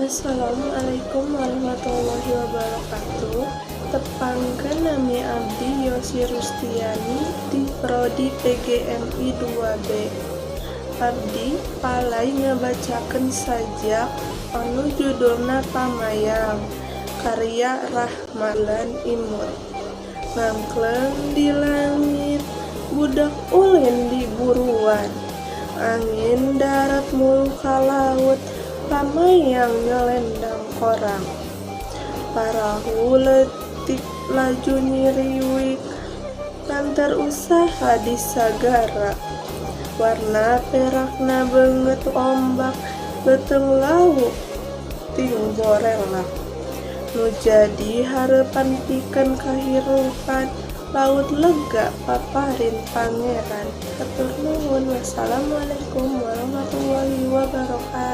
Assalamualaikum warahmatullahi wabarakatuh. Tepangkeun, nami abdi Yosi Rustiani di Prodi PGMI 2B. Abdi palay ngabacakeun sajak anu judulna Pamayang karya Rahmat Bulan Imut. Ngangkleng di langit, budak ulin di buruan. Angin darat mulu ka laut, pamayang nyelendang korang. Parahu leutik laju nyiriwik, nganter usaha di sagara. Warna perakna beungeut ombak, beuteung laut ting borelak. Nu jadi hareupan pikeun kahirupan, laut lega paparin Pangeran. Hatur nuhun, wassalamualaikum warahmatullahi wabarakatuh.